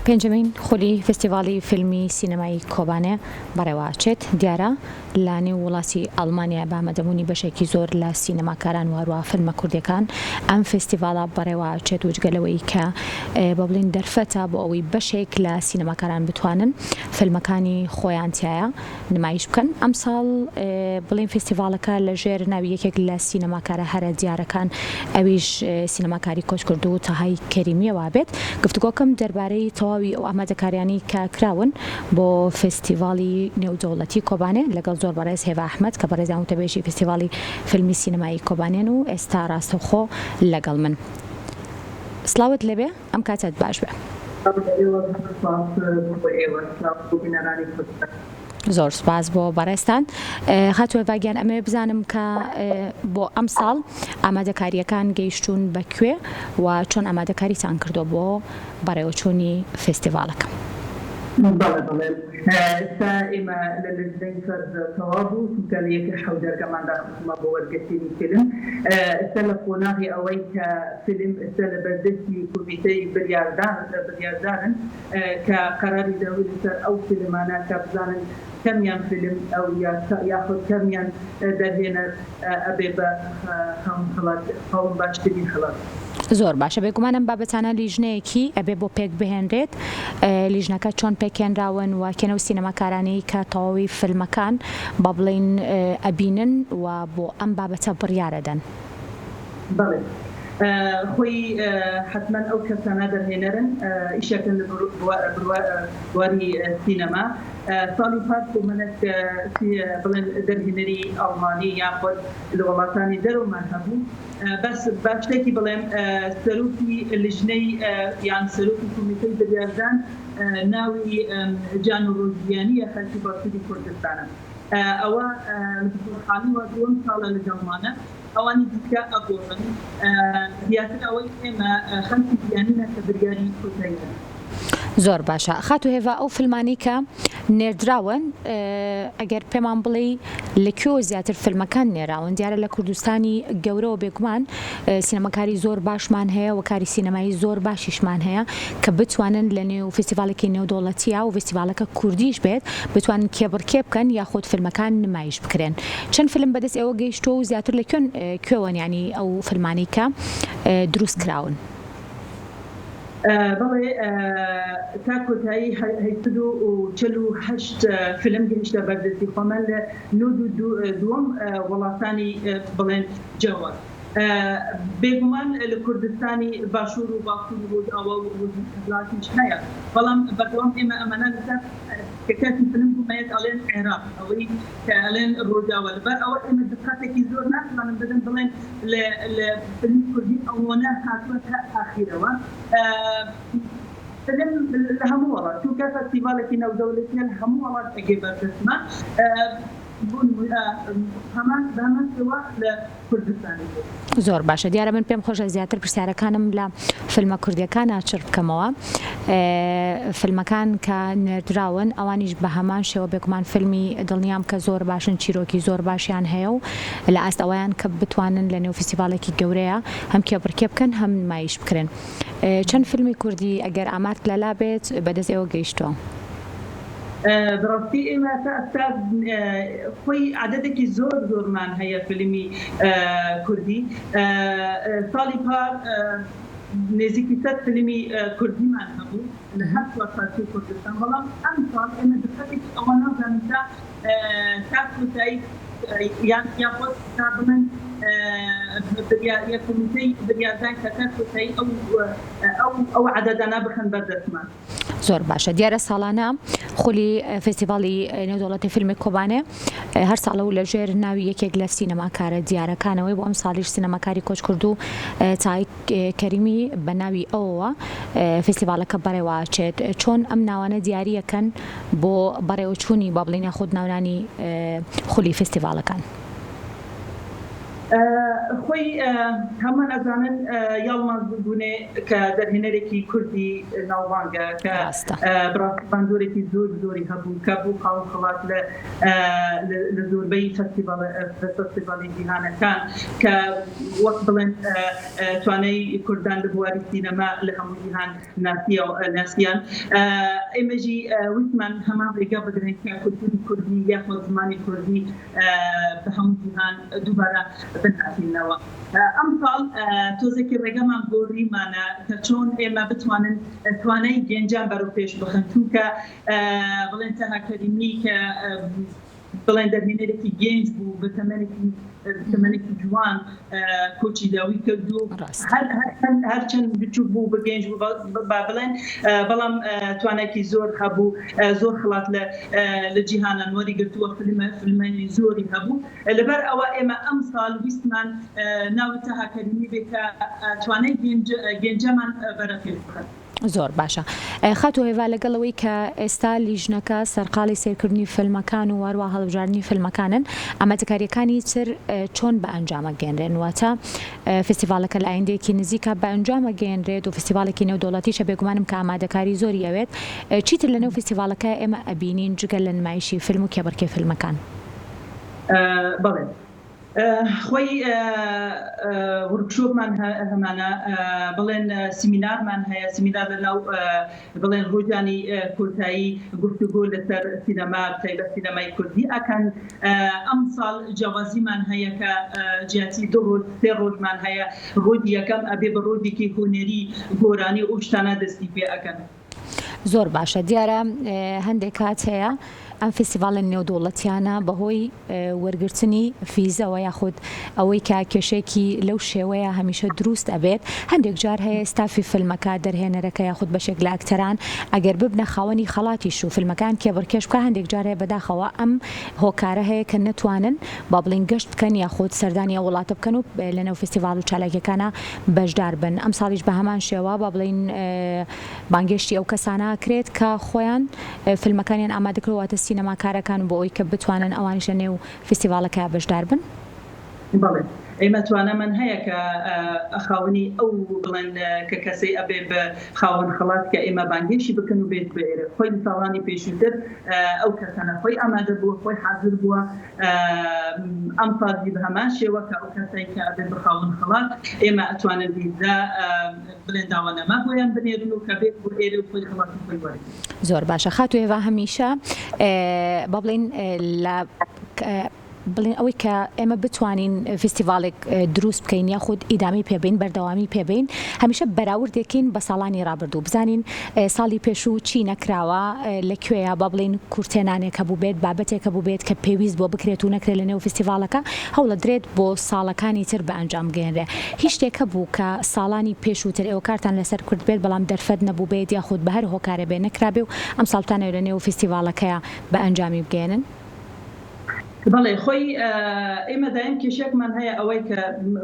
پێنجەمین خولی فێستیڤاڵی فیلمی سینەمایی کۆبانێ بەڕێوەئەچێت، دیارە لە نێو وڵاتی ئەڵمانیا بە ئامادەبوونی بەشێکی زۆر لە سینەماکاران و هەروەها فیلمە کوردیەکان ئەم فێستیڤاڵە بەڕێوەئەچێت و جگە لەوەی کە بە بڵێین دەرفەتە بۆ ئەوەی بەشێک لە سینەماکاران بتوانن فیلمەکانی خۆیان تیایا نمایش بکەن. ئەمساڵ بڵێین فێستیڤاڵەکە لە ژێر ناوی یەکێک لە سینەماکارە هەرە دیارەکان ئەویش سینەماکاری کۆچکردوو تەهای کەریمییەوە بێت. گفتوگۆکەم دەربارەی تەواوی ئەو ئامادەکاریانەی کە کراون بۆ فێستیڤاڵی نێودەوڵەتی کۆبانێ لەگەڵ زۆر بەڕێز هێڤا ئەحمەد کە بەڕێزیان وتەبێژی فێستیڤاڵی فیلمی سینەمایی کۆبانێن و ئێستا ڕاستەوخۆ لەگەڵ من. سڵاوت لێبێ. ئەم کاتەت باش بێ. سڵاو لە ئێوە زۆر سوپاس بۆ ئێوە سڵاو بۆ بینەرانی کوردستان. زۆر سوپاس بۆ بەڕێزتان. خاتوو هێڤا گیان ئەمەوێ بزانم کە بۆ ئەمساڵ ئامادەکارییەکان گەیشتوون بە کوێ و چۆن ئامادەکاریتان کردووە بۆ بەڕێوەچوونی فێستیڤاڵەکە؟ بەڵێ بەڵێ ئێستا ئێمە لە لجنەی فەرز تەواو بوو چونکە لە یەکی حەوت دەرگەمان داخستوە بۆ وەرگرتنی فیلم ئێستا لە قۆناغی ئەوەی کە فیلم ئێستا لە بەردەستی کۆمیتەی بریاردان بریاردارن کە قەراری داوی لەسەر ئەو فیلمانە کە بزانن کەمیان فیلم ئەو یاخود کەمیان دەرهێنەر ئەبێ بە خاوەن خەڵات خاوەن باشترین خەڵات. زۆر باشە بێگومان ئەم بابەتانە لیژنەیەکی ئەبێ بۆ پێک بهێنرێت لیژنەکە چۆن پێکهێنراون و کێن ئەو سینەماکارانەی کە تەواوی فیلمەکان با بڵێین ئەبینن و بۆ ئەم بابەتە بڕیارەدەن؟ بەڵێ خۆی حەتمەن ئەو کەسانە دەرهێنەرن ئیشەکەن لە بواری سینەما ساڵی پار کۆمەلێک بڵێن دەرهێنەری ئەڵمانی یاخود لە وڵاتانی دەرەوەمان هەبوو بەس با شتێکی بڵێم سەرۆکی لیژنەی یان سەرۆکی کۆمیتەی بریاردان ناوی جانۆ ڕۆژگیانیە خەلکی باشوری کوردستانە ئەوە لە خۆشحاڵیوە دووەم ساڵە لەگەڵمانە ئەوانی دیکە ئەگۆڕن زیاتر ئەوەی ئێمە خەلکی بیانینە کە بریاری کۆتایی ئەدەن. زۆر باشە خاتوو هێڤا ئەو فیلمانەی کە نێردراون ئەگەر پێمان بڵێی لە کوێوە زیاتر فیلمەکان نێراون دیارە لە کوردستانی گەورەوە بێگومان سینەماکاری زۆر باشمان هەیە و کاری سینەمایی زۆر باشیشمان هەیە کە بتوانن لە نێو فیستیڤاڵێکی نێودەوڵەتیە و فیستیڤاڵەکە کوردیش بێت بتوانن کێبڕکێ بکەن یاخود فیلمەکان نمایش بکرێن چەند فیلم بەدەست ئێوە گەیشتووە و زیاتر لە کوێن کوێوەن یانی ئەو فیلمانەی کە دروست کراون؟ بەڵێ تا کۆتایی 848 فیلم گەیشتە بەردەستی خۆمان لە 92 وڵاتانی بڵێن جیاواز. بێگومان لە کوردستانی باشوور و باکوور و ڕۆژئاوا و ڕۆژهەڵاتیش هەیە، بەڵام بەردەوام ئێمە ئەمانە لەسەر کە کاتی فیلم بوومەیەت ئەڵێن عێراق، ئەوەی کە ئەڵێن ڕۆژاوا، لەبەر ئەوە ئێمە دقەتێکی زۆر ناتوانن بدەن بڵێن لە لە فیلمی کوردی ئەوەنە هاتووە تا ئاخیرەوە. فیلم لە هەموو وڵات چونکە فەستیڤاڵێکی نێودەوڵەتیە لە هەموو وڵات ئەگەی بەردەستمە. بۆ نموونە هەمان بە هەمان شێوە لە کوردستانیش. زۆر باشە دیارە من پێم خۆشە زیاتر پرسیارەکانم لە فیلمە کوردیەکانا چڕ بکەمەوە فیلمەکان کە نێردراون ئەوانیش بە هەمان شێوە بێگومان فیلمی دڵنیام کە زۆر باشن چیرۆکی زۆر باشیان هەیە و لە ئاست ئەوەیان کە بتوانن لە نێو فیستیڤاڵێکی گەورەیە هەم کێبڕکێ بکەن هەم نمایش بکرێن چەند فیلمی کوردی ئەگەر ئامارت لەلا بێت بەدەست ئێوە گەیشتووە؟ بەڕاستی ئێمە تا ئێستا خۆی عەدەدێکی زۆر زۆرمان هەیە فیلمی کوردی ساڵی پار نێزیکی سەد فیلمی کوردیمان هەبوو لە هەر چوار پارچەی کوردستان بەڵام ئەمساڵ ئێمە دقەتێکی ئەوە نازانین تا تا کۆتایی یان یاخود تا بڵێن بریار یا کۆمیتەی بریاردان کە تا کۆتایی ئەو ئەو ئەو عەدەدانە بخەن بەردەستمان. زۆر باشە دیارە ساڵانە خولی فێستیڤاڵی نێودەوڵەتی فیلمی کۆبانێ هەر ساڵە و لەژێر ناوی یەکێک لە سینەماکارە دیارەکانەوەی بۆ ئەم ساڵیش سینەماکاری کۆچکردوو تای کەریمی بە ناوی ئەوەوە فێستیڤاڵەکە بەڕێوەچێت چۆن ئەم ناوانە دیاریەکەن بۆ بەڕێوەچوونی با بڵێین یاخود ناونانی خولی فێستیڤاڵەکان؟ خۆی هەمووان ئەزانن یاڵماز گونێ کە دەرهێنەرێکی کوردی ناوبانگە کە بڕاستی باندۆرێکی زۆر زۆری هەبوو کە بوو خاوەن خەڵات لە لە زۆربەی فێستیڤاڵی جیهانەکان کە وەک بڵێن توانای کوردان لە بواری سینەما لە هەموو جیهان ناسیان ئێمەژی وتمان هەمان ڕێگا بگرین کە کولتوری کوردی یاخود زمانی کوردی بە هەموو جیهان دووبارە بناسینەوە. ئەمساڵ تۆزێکی ڕێگەمان گۆڕیمانە کە چۆن ئێمە بتوانن توانای گەنجان بەرەو پێش بخەن چونکە بڵێن تەها کەریمی کە بڵێن دەرهێنەرێکی گەنج بوو بە تەمەنێکی تەمەنێکی جوان کۆچی داوی کرد و هەرچەند بچوک بوو بە گەنج بوو با بڵێن بەڵام توانایکی زۆر هەبوو زۆر خڵات لە لە جیهانان وەری گرتووە فیلمە فیلمەی زۆری هەبوو لەبەر ئەوە ئێمە ئەمساڵ ویستمان ناوی تەها کەریمی بێ کە توانای گەنجەمان بەرەپێش بخەن. زۆر باشە خاتوو هێڤا لەگەڵ ئەوەی کە ئێستا لیژنەکە سەرقاڵی سەیرکردنی فیلمەکان و هەروا هەڵبژاردنی فیلمەکانن ئامادەکارییەکانی تر چۆن بە ئەنجام ئەگەیەنرێن واتە فیستیڤاڵەکە لە ئایندەیەکی نزیکە بە ئەنجام ئەگەیەنرێت و فیستیڤاڵێکی نێودەوڵەتیشە بێگومانم کە ئامادەکاری زۆری ئەوێت چیتر لەنێو فیستیڤاڵەکە ئێمە ئەبینین جگە لە نمایشی فیلم و کێبڕکێ فیلمەکان؟ بەڵێ خۆی workshop مان هەمانە بڵێن سیمینارمان هەیە سیمینار لە ناو بڵێن ڕۆژانی کۆتایی گفتوگۆ لەسەر سینەما تایبەت سینەمای کوردی ئەکەن ئەمساڵ جیاوازیمان هەیە کە جیاتی دو ڕۆژ سێ ڕۆژمان هەیە ڕۆژی یەکەم ئەبێ بە ڕۆژێکی هونەری گۆرانی و ئەو شتانە دەستی پێ ئەکەن. زۆر باشە دیارە هەندێک کات هەیە ئەم فیستیڤاڵە نێودەوڵەتیانە بەهۆی وەرگرتنی فیزەوە یاخود ئەوەی کە کێشەیەکی لەو شێوەیە هەمیشە دروست ئەبێت هەندێک جار هەیە ستافی فیلمەکە دەرهێنەرەکە یاخود بەشێک لە ئەکتەران ئەگەر ببنە خاوەنی خەڵاتیش و فیلمەکان کێبڕکێش بکە هەندێک جار هەیە بەداخەوە ئەم هۆکارە هەیە کە نەتوانن با بڵین گەشت بکەن یاخود سەردانی ئەو وڵاتە بکەن و لەنێو فیستیڤاڵ و چالاکیەکانە بەشدار بن ئەمساڵیش بە هەمان شێوە با بڵێین بانگێشتی ئەو کەسانە ئەکرێت کە خۆیان فیلمەکانیان ئامادە کردوە واتە سینەماکارەکان بۆ ئەوەی کە بتوانن ئەوانیش لە نێو فیستیڤاڵەکە بەشدار بن. بەڵێ ئێمە توانامان هەیە کە خاوەنی ئەو بڵێن کە کەسەی ئەبێ بە خاوەن خەڵات کە ئێمە بانگێشی بکەن و بێت بۆ ئێرە خۆی لە ساڵانی پێشووتر ئەو کەسانە خۆی ئامادە بووە خۆی حازر بووە ئەمساڵ بە هەمان شێوە کە ئەو کەسەی کە ئەبێت بە خاوەن خەڵات ئێمە ئەتوانن ڤیزا بڵێن داوانامە بۆیان بنێرن و کە بێت بۆ ئێرە و خۆی خەڵاتی خۆی وەرگرێت. زۆر باشە خاتوو ئێڤا هەمیشە با بڵێین لە بڵێن ئەوەی کە ئێمە بتوانین فیستیڤاڵێک دروست بکەین یاخود ئیدامەی پێ بەین بەردەوامی پێ بەین هەمیشە بەراوردێکین بە ساڵانی ڕابردوو بزانین ساڵی پێشوو چی نەکراوە لە کوێیە با بڵێین کورتهێنانێک هەبووبێت بابەتێک هەبووبێت کە پێویست بووە بکرێت و نەکرێت لە نێو فیستیڤاڵەکە هەوڵەدرێت بۆ ساڵەکانی تر بە ئەنجام بگەیەنرێ هیچ شتێک هەبوو کە ساڵانی پێشووتر ئێوە کارتان لەسەر کردبێت بەڵام دەرفەت نەبووبێت یاخود بە هەر هۆکارێ بێ نەکرابێ و ئەمساڵ بتانەوێت لە نێو فیستیڤاڵەکەیا بە ئەنجامی بگەیەنن؟ بەڵێ خۆی ئێمە دایم کێشەکمان هەیە ئەوەی کە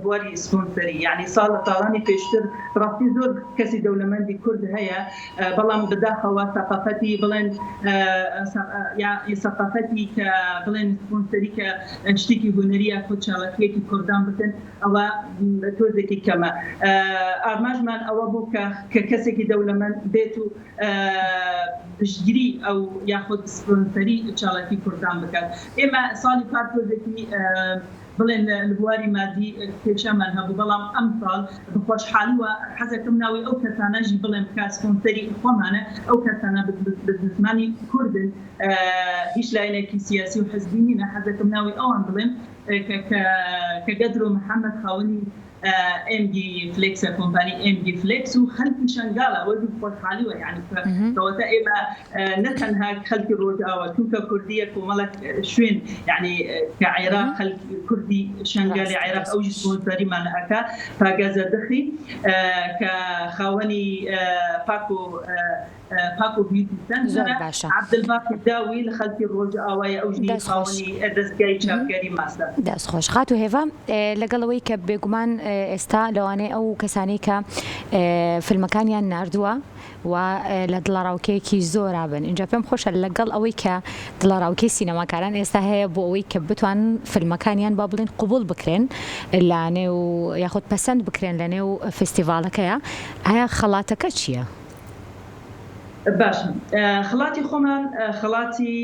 بواری سپۆنسەری یعنی ساڵ لە ساڵانی پێشتر ڕاستی زۆر کەسی دەولەمەندی کورد هەیە بەڵام بەداخەوە سەقافەتی بڵێن سەقافەتی کە بڵێن سپۆنسەری کە شتێکی هونەری یاخود چالاکیەکی کوردان بکەن ئەوە تۆزێکی کەمە ئارمانجمان ئەوە بوو کە کە کەسێکی دەولەمەند بێت و پشتگیری ئەو یاخود سپۆنسەری چالاکی کوردان بکات. ئێمە ساڵی پار تۆزێکی بڵێن لە بواری مادی کێشەمان هەبوو، بەڵام ئەمساڵ بە خۆشحاڵیوە حەزەکەم ناوی ئەو کەسانەژی بڵێم کە سپۆنسەری خۆمانە، ئەو کەسانە بزنسمانی کوردن، هیچ لایەنێکی سیاسی و حزبی نینە، حەزەکەم ناوی ئەوان بڵێم کە گەدرۆ محەمەد خاوەنی ئێم دی فلێکسە کۆمپانی ئێم دی فلێکس و خەلکی شەنگالە ئەوە جوو خۆشحالیوە یعنی کەواتە ئێمە نە تەنها خەلکی ڕۆژئاوا چونکە کوردیە کۆمەڵک شوێن یعنی کە عێراق خەلکی کوردی شەنگالی عێراق ئەو سپۆنسەریمان ئەکا پاگەزە دخی کە خاوەنی پاکۆ پاک و بیوتی زۆر سەنتەرە، باشە. عەبدولباقی داوی لە خەڵکی ڕۆژئاوایە ئەو ژنی دەست خۆش. خاوەنی دەزگای چاپگەری ماسە. دەست خۆش خاتوو هێڤا لەگەڵ ئەوەی کە بێگومان. ئێستا لەوانەیە ئەو کەسانەی کە فیلمەکانیان ناردووە و لە دڵەڕاوکێیەکی زۆرا بن ئینجا پێم خۆشە لەگەڵ ئەوەی کە دڵەڕاوکێی سینەماکاران ئێستا هەیە بۆ ئەوەی کە بتوانن فیلمەکانیان با بڵێن قبوڵ بکرێن لە نێو یاخود پەسەند بکرێن لە نێو فیستیڤاڵەکەیا ئایا خەڵاتەکە چییە؟ باشە خەڵاتی خۆمان خەڵاتی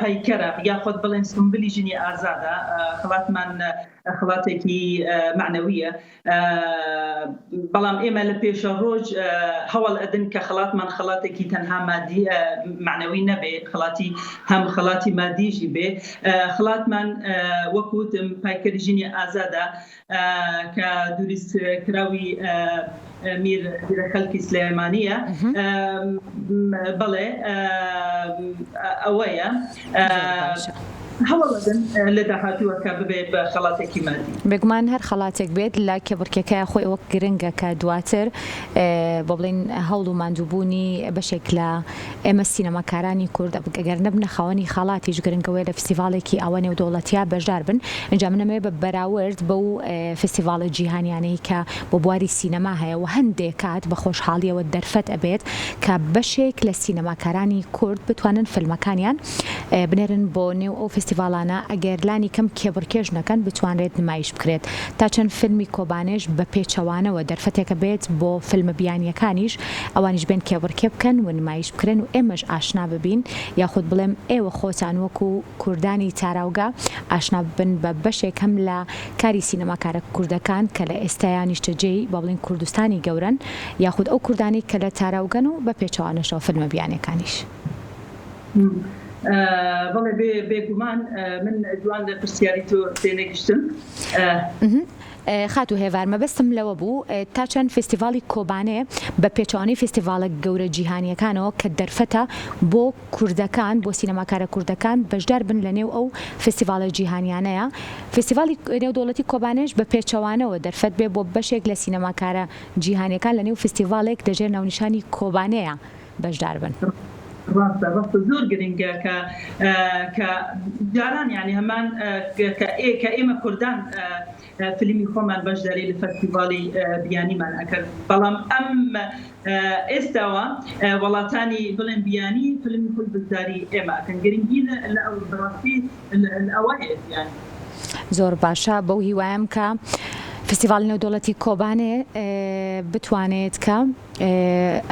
پەیکەرە یاخود بڵێن سومبلی ژنی ئازادە خەڵاتمان خەڵاتێکی مەعنەویە بەڵام ئێمە لە پێشە ڕۆژ هەوڵ ئەدن کە خەڵاتمان خەڵاتێکی تەنها مادی مەعنەوی نەبێ خەڵاتی هەم خەڵاتی مادیژی بێ خەڵاتمان وەکوتم پایکەری ژنی ئازادە کە دروست کراوی میر خەلکی سلێمانیە بەڵێ ئەوەیە هەوڵدەن لە داهاتووە کە ببێ بە خەڵاتێکی مادی. بێگومان هەر خەڵاتێک بێت لە کێبڕکێکەیا خۆی ئەوە گرنگە کە دواتر بۆ بڵێین هەوڵ و ماندووبوونی بەشێک لە ئێمە سینەماکارانی کورد ئەگەر نەبنە خاوەنی خەڵاتیش گرنگە وەیە لە فستیڤاڵێکی ئاوا نێودەوڵەتیا بەشدار بن ئینجا من ئەمەوێ بە بەراورد بەو فستیڤاڵە جیهانیانەی کە بۆ بواری سینەما هەیە و هەندێ کات بە خۆشحاڵیەوە دەرفەت ئەبێت کە بەشێک لە سینەماکارانی کورد بتوانن فیلمەکانیان بنێرن بۆ نێو ئەو فستیڤاڵانە ئەگەر لانی کەم کێبڕکێش نەکەن بتوانرێت نمایش بکرێت تا چەند فیلمی کۆبانێش بە پێچەوانەوە دەرفەتێکە بێت بۆ فیلمە بیانیەکانیش ئەوانیش بێن کێبڕکێ بکەن و نمایش بکرێن و ئێمەش ئاشنا ببین یاخود بڵێم ئێوە خۆتان وەکو کوردانی تاراوگە ئاشنا ببن بە بەشێک هەم لە کاری سینەماکارە کوردەکان کە لە ئێستایا نیشتەجێی با بڵێین کوردستانی گەورەن یاخود ئەو کوردانەی کە لە تاراوگەن و بە پێچەوانەشەوە فیلمە بیانیەکانیش. بەڵێ بێگومان من جوان لە پرسیاری تۆ تێنەگشتم. خاتوو هێڤار، مەبەستم لەوە بوو تا چەند فیستیڤاڵی کۆبانێ بە پێچەوانەی فیستیڤاڵە گەورە جیهانییەکانەوە کە دەرفەتە بۆ کوردەکان، بۆ سینەماکارە کوردەکان بەشدار بن لە نێو ئەو فیستیڤاڵە جیهانیانەیە، فیستیڤاڵی نێودەوڵەتی کۆبانێش بە پێچەوانەوە دەرفەت بێ بۆ بەشێک لە سینەماکارە جیهانییەکان لە نێو فیستیڤاڵێک لە ژێر ناونیشانی کۆبانێیە بەشدار بن. ڕاستە ڕاستە زۆر گرنگە کە کە جاران یانی هەمان کە ئێ کە ئێمە کوردان فیلمی خۆمان بەشداری لە فەستیڤاڵی بیانیمان ئەکرد بەڵام ئەم ئێستاوە وڵاتانی بڵێن بیانی فیلمی خۆی بەشداری ئێمە ئەکەن گرنگی لە ئەو بەڕاستی ئەوەیە یانی. زۆر باشە بەو هیوایەم کە فستیڤاڵی نێودەوڵەتی کۆبانێ بتوانێت کە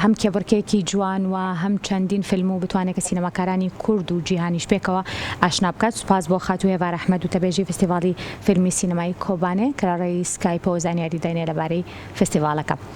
هەم کێبڕکێکی جوان و هەم چەندین فیلم و بتوانێت کە سینەماکارانی کورد و جیهانیش پێکەوە ئاشنا بکات. سوپاس بۆ خاتوو هێڤار ئەحمەد وتەبێژی فستیڤاڵی فیلمی سینەمایی کۆبانێ کە لە ڕێی سکایپەوە زانیاری داینێ لەبارەی فستیڤاڵەکە.